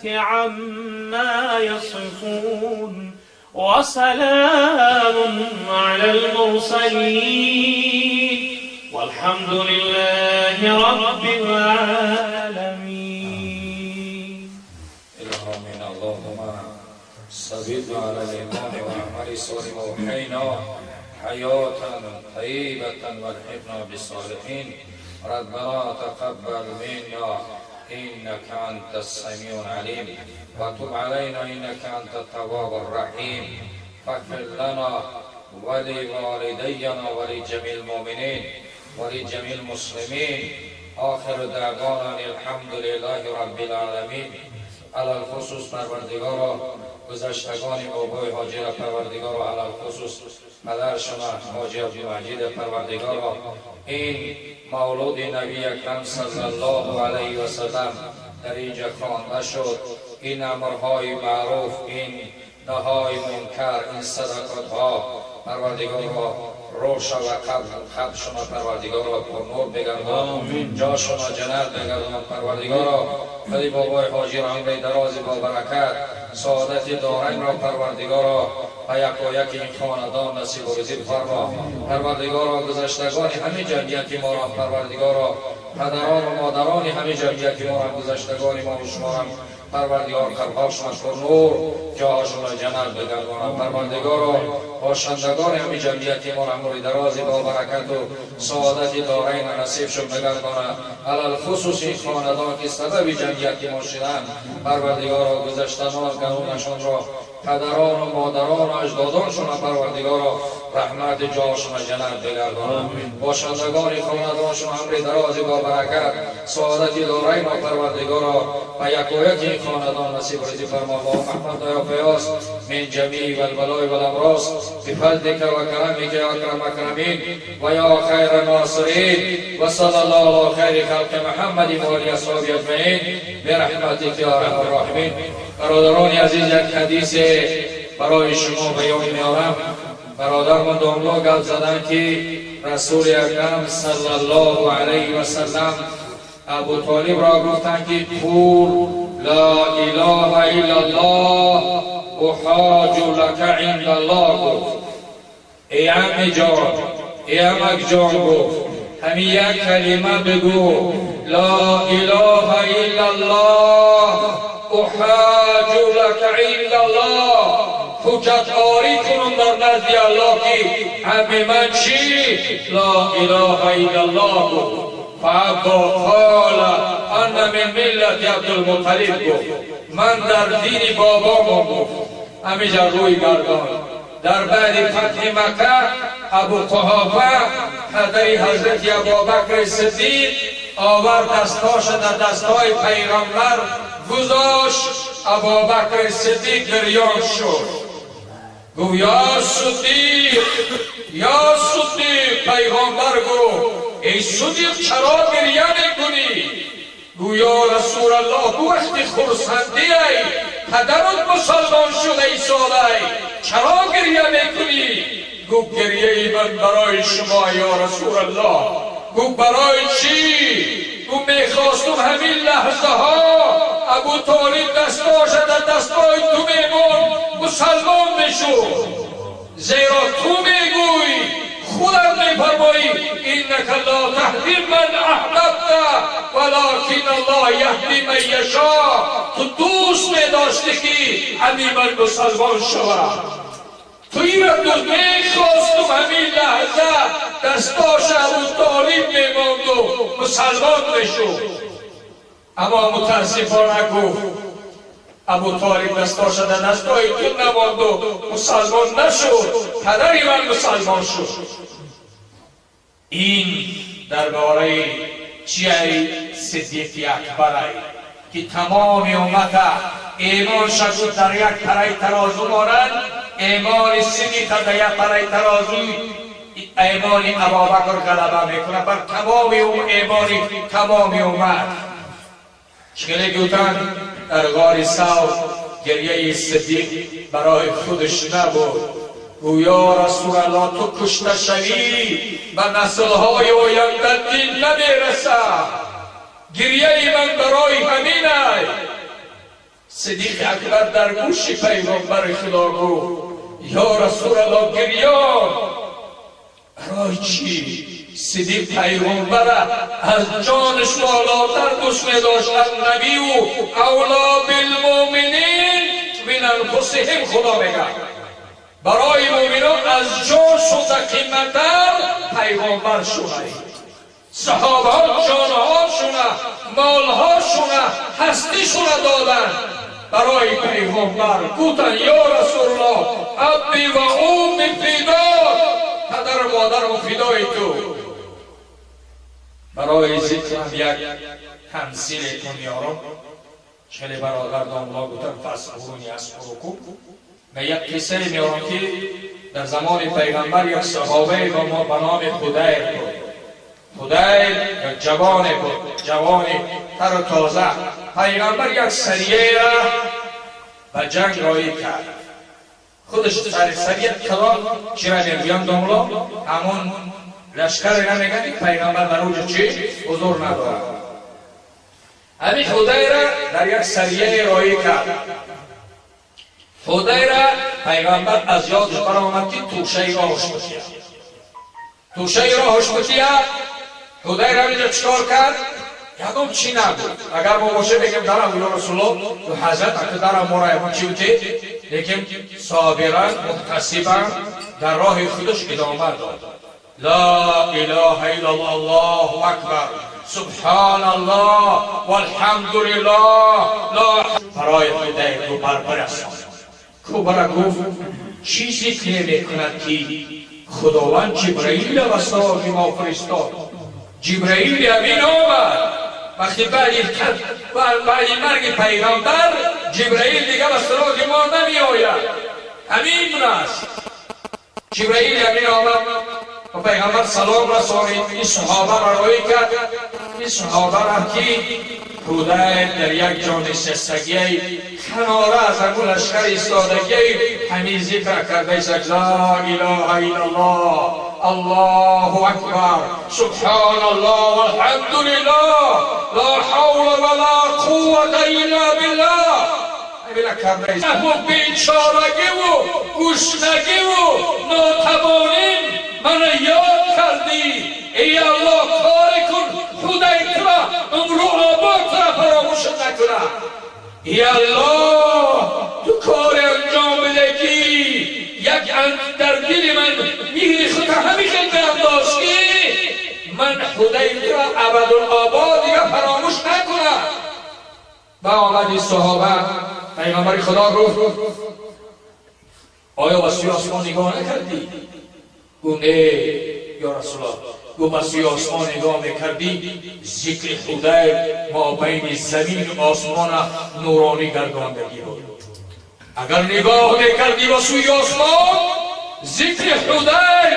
عما يصفون وسلام على المرسلين والحمد لله رب العالمين. آمين. اللهم ثبتنا على الإيمان وعمل صالح وأحينا حياة طيبة والحقنا بالصالحين. ربنا تقبل منا إنك أنت السميع العليم وتب علينا إنك أنت التواب الرحيم. فاغفر لنا ولوالدينا ولجميع المؤمنين ولجميع المسلمين. آخر دعوانا الحمد لله رب العالمين. علی الخصوص پروردگارا، گذشتگان بابای حاجی را پروردگارا، علی الخصوص پدر شما حاجی عبدالمجید، پروردگارا، این مولود نبی اکرم صلی الله علیه و سلم در اینجا خوانده شد. این امرهای معروف، این نهای منکر، این صدقات ها، پروردگارا، روح و قبر شما پروردگارا پر نور بگردان، جا شما جنت بگردان. پروردگارا، ولی بابای حاجی را عمر دراز با برکت، سعادت دارین را پروردگارا و یکایک این خاندان نصیب و رزق فرما. پروردگارا، گذشتگان همه جمعیت ما را پروردگارا، پدران و مادران همه جمعیت ما را، گذشتگان ما و شما را پروردگار قبرهاشون پر نور، جاهاشون را جنت بگردانم. پروردگارا، باشندگان همه جمعیت ما را عمر دراز با برکت و سعادت دارین نصیب شد بگردانم. علی الخصوص این خاندان که سبب جمعیت ما شدن، پروردگارا، گذشتگان گنونشان را، پدران و مادران و اجدادانشون پروردگارا رحمت، جاشون جنت بگردان. باشندگان خاندانشون عمر دراز با برکت، سعادت دارین و پروردگارا و یکایک این خاندان نصیب رضی فرما. اللهم احفظنا یا فیاض من جمیع والبلاء والامراض بفضلك وكرمك يا اكرم اكرمين ويا خير الناصرين. وصلى الله على خير خلق محمد و اصحابه اجمعین برحمتك یا ارحم الراحمین. برادران عزیز، یک حدیث برای شما بیان میارم. برادرمان داملا گپ زدن که رسول اکرم صلی الله علیه و سلم ابو طالب را گفتند که قول لا اله الا الله احاج لك عند الله. گفت ای عمه جان، ای عمک جان، گفت همین یک کلمه بگو، لا اله الا الله احاج لك عند الله، حجت آری کنم در نزد الله که عمه من چی؟ لا اله الا الله گفت. فابا، قال انا من ملت عبدالمطلب. گفت من در دین بابامون. گفت همیشه روی گردان. در بعد فتح مکه ابو قحافه، پدر حضرت ابوبکر صدیق، آورد دستاش در دستای پیغمبر گذاشت. ابوبکر صدیق گریان شد. گفت یا صدیق، یا صدیق. پیغمبر گفت ای صدیق، چرا گریه میکنی؟ گو یا رسول الله، گو وقتی خرسندی ای پدرت مسلمان شد، ای ساله چرا گریه میکنی؟ گو گریه من برای شما یا رسول الله. گو برای چی؟ گو میخواستم همین لحظه ها ابو طالب دستاش در دستای تو میمون، مسلمان میشد، زیرا تو میگوی، خودت میفرمایی انک لا تهدی من احببت ولکن الله یهدی من یشاء. تو دوست میداشتی که همین من مسلمان شود، تو این را دوست میخواستم همین لحظه دستاش ابو طالب میماند و مسلمان میشد. اما متاسفانه گفت ابو طالب دستاش در دستای تو نماند و مسلمان نشد، پدری من مسلمان شد. این درباره چیه؟ صدیقی اکبر که تمام امت ایمان شد در یک پرای ترازو مانند، ایمان صدیق در یک پرای ترازو ایمان ابابکر غلبه میکنه بر تمام ایمان تمام امت. چه گفتن در غار ثور گریه صدیق برای خودش نبود. گویا رسول الله، تو کشته شوی به نسلهای آینده دین نمیرسه، گریه من برای همین. صدیق اکبر صدیق اکبر در گوش پیغمبر خدا گفت یا رسول الله گریان. برای چی؟ صدیق پیغمبر از جانش بالاتر دوست می‌داشت. النبی اولا بالمؤمنین من انفسهم. خدا میگه برای مؤمنان از جانشون قیمت‌تر پیغمبر شونه. صحابه ها جانهاشونه، مالهاشونه، هستیشونه دادن برای پیغمبر. گفتن یا رسول الله ابی و امی فدا، پدر و مادرم فدای تو. برای ذکر یک تمثیل میارم. خیلی برادر داملا گفتن فاذکرونی اذکرکم. و یک قصه میارم که در زمان پیغمبر یک صحابه با ما به نام خدیر بود. خدیر یک جوان بود، جوان تر و تازه. پیغمبر یک سریه را به جنگ رایی کرد. خودش سریه کلان چرا میگویم داملا همون لشکر نمیگن که پیغمبر در اوج چی حضور ندارد. همین خدای را در یک سریه رایی کرد. خدای را پیغمبر از یادش برآمد که توشه راهش بتیه، توشه راهش بتیه. خدای را اینجا چکار کرد؟ یکم چی نبود. اگر ما باشه بگیم درم یا رسول الله و حضرت اگه درم ما را یکم چی بودی، لیکن صابرا محتسبا در راه خودش ادامه داد. لا اله الا الله، الله اکبر، سبحان الله والحمد لله. لا برای خدای کو بربر است. کوبرا گفت چیزی که نمیکند که خداوند جبرئیل را سراغ ما فرستاد. جبرئیل امین آمد. وقتی بعد مرگ پیغمبر جبرئیل دیگه به سراغ ما نمی آید. همین است. جبرئیل امین آمد و پیغمبر سلام رسانید. این صحابه را رایی کرد. این صحابه را که خدای در یک جا نشستگی کناره از همون لشکر ایستادگی همین ذکر کرده است لا اله الا الله، الله اکبر، سبحان الله والحمد لله، لا حول ولا قوة الا بالله. همین کرده است. و بیچارگی و گشنگی و ناتوانی من یاد کردی. ای الله کار کن خدای تو را امرو آباد را فراموش نکنه. ای الله تو کار انجام بده که یک در دل من مهر خود همیشه بینداز که من خدای تو را ابدالآباد دیگه فراموش نکنم. و آمد صحابه پیغمبر خدا گفت آیا به سوی آسمان نگاه نکردی؟ گفت نه یا رسول الله. گفت به سوی آسمان نگاه میکردی ذکر خدای ما بین زمین و آسمان نورانی گرداندگی بود. اگر نگاه میکردی به سوی آسمان ذکر خدای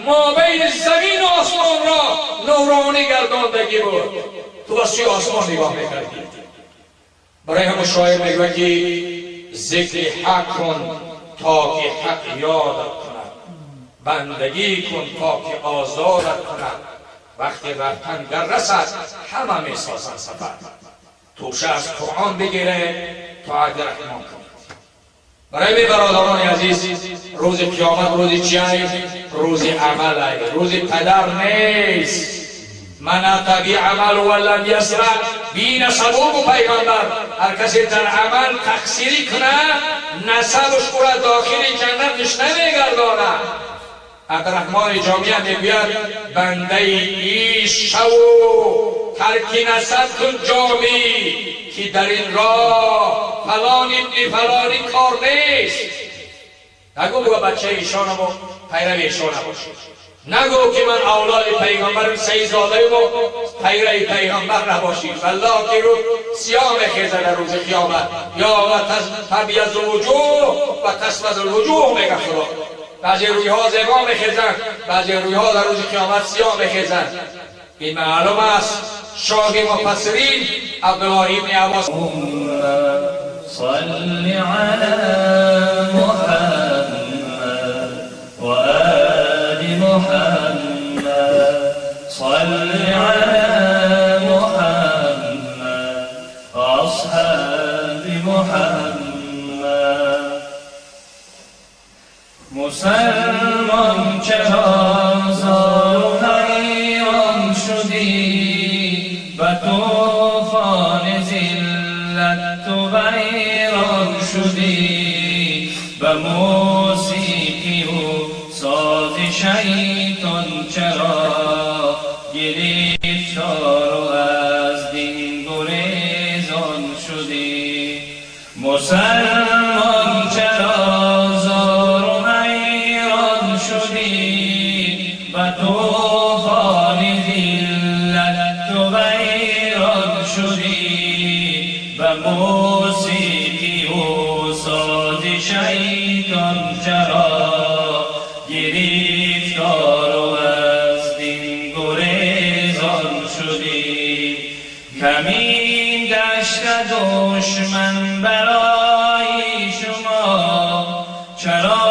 ما بین زمین و آسمان را نورانی گرداندگی بود. تو به سوی آسمان نگاه میکردی. برای همون شاعر میگوید که ذکر حق کن تا که حق یادت کند، بندگی کن تا که آزادت کند. وقتی رفتن گر رسد همه میسازند سفر. توشه از قرآن بگیره تا عهد رحمان کند. برای می برادران عزیز روز قیامت روز چیه؟ روز عمل، روز پدر نیست. من اتى بعمل ولم یسرع بی نسب و پیغمبر. هر کسی در عمل تقصیری کنه نسبش او را داخل جنتش نمیگردانه. عبدالرحمن جامعه میگوید بنده ایش شو ترک نسب کن جامی که در این راه فلان ابن فلانی کار نیست. نگو بگو بچه ایشانم و پیرو ایشان نباشی. نگو که من اولاد پیغمبر سیدزاده و پیرو پیغمبر نباشی. والله که رو سیاه میخیزه در روز قیامت. یا و تبیض الوجوه و تسود الوجوه میگه خدا. بعضی رویها زیبا میخیزن، بعضی رویها در روز قیامت سیاه میخیزن. این معلوم است. شاه مفسرین عبدالله ابن عباس صل علی محمد وآل محمد، صل علی محمد وأصحاب محمد. مسلمان چرا زار و حیران شدی، به طوفان ذلت تو ویران شدی، به موسیقی و ساز شیطان چرا گرفتار و از دین گریزان شدی؟ مسلمان چرا زار و حیران شدی، به طوفان ذلت تو ویران شدی، به موسیقی و ساز شیطان چرا گرفتار و از دین گریزان شدی؟ کمین گشته دشمن برای شما، چرا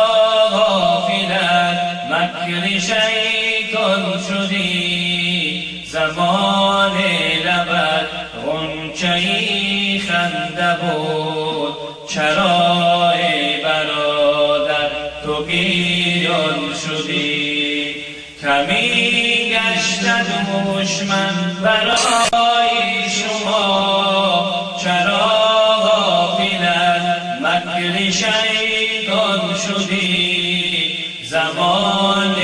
غافل از مکر شیطان شدی؟ زمان لبت غنچه‌ای خنده بود، چرا ای برادر تو گریان شدی؟ کمین گشته دشمن برای شما، چرا غافل از مکر شیطان شدی؟ زمان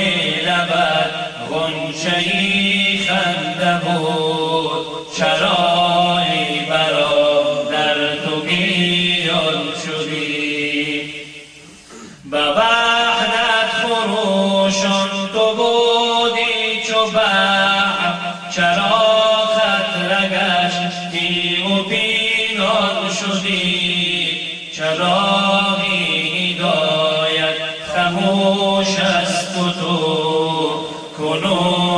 لبت غنچه‌ای خنده بود، چرا ای برادر تو گریان شدی؟ به وحدت خروشان تو بودی چو بحر، چرا خطره گشتی و پنهان شدی؟ چراغ هدایت خموش است و تو کنون